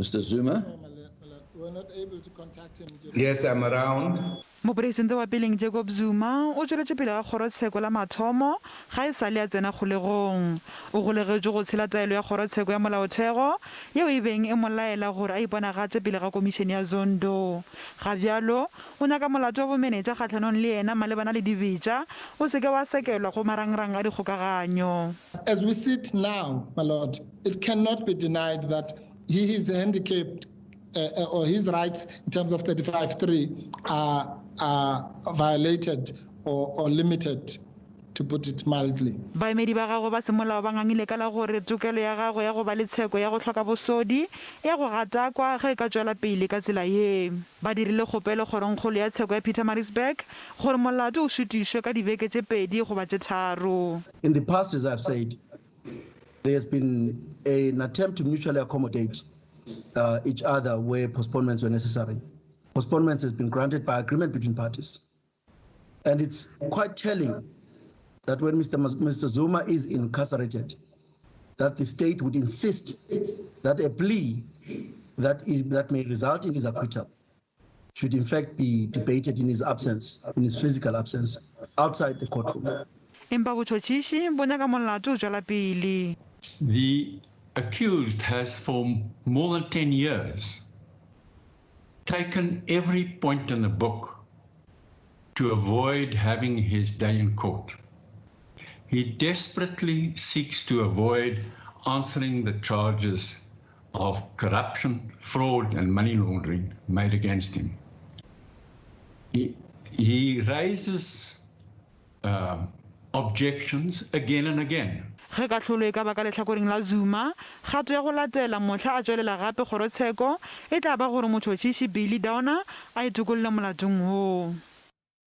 Mr Zuma? Yes, I'm around. Mopresidente wa peleng Jacob Zuma o tšweletše pele ga kgorotsheko la mathomo ga e sa le a tsena kgolegong. O golegetšwe go tshela taelo ya kgorotsheko ya molaothego yeo e beng e mo laela gore a iponagatše pele ga komišene ya Zondo. Ga bjalo o nyaka molato wa bomenetša kgahlanong le yena malebana le dibetša o se ke wa sekelwa go marangrang a dikgokaganyo. As we sit now, my lord, it cannot be denied that he is handicapped uh, uh or his rights in terms of 35.3 are, are violated or, or limited to put it mildly. Baemedi ba gagwe ba semolao ba ngangile ka la gore tokelo ya gagwe ya go ba le tsheko ya go hloka bosodi e ya go gatakwa ge e ka tšwela pele ka tsela ye. Ba dirile kgopelo Kgorongkgolo ya Tsheko ya Pietermaritzburg gore molato o šutišwe ka dibeke tše pedi goba tše tharo. In the past, as I've said, there has been an attempt to mutually accommodate uh, each other where postponements were necessary. Postponements has been granted by agreement between parties. And it's quite telling that when Mr. Mr. Zuma is incarcerated, that the state would insist that a plea that, is, that may result in his acquittal should in fact be debated in his absence, in his physical absence, outside the courtroom. Empa botšhotšhiši bo nyaka molato o tšwela pele. The accused has for more than 10 years taken every point in the book to avoid having his day in court. He desperately seeks to avoid answering the charges of corruption, fraud, and money laundering made against him. He, he raises uh, objections again and again. Ge kahlolo e ka ba ka lehlakoreng la Zuma, kgato ya go latela mohla a tšwelela gape kgorotsheko e tla ba gore motšhotšhiši Billy Downer a itokolle molatong woo.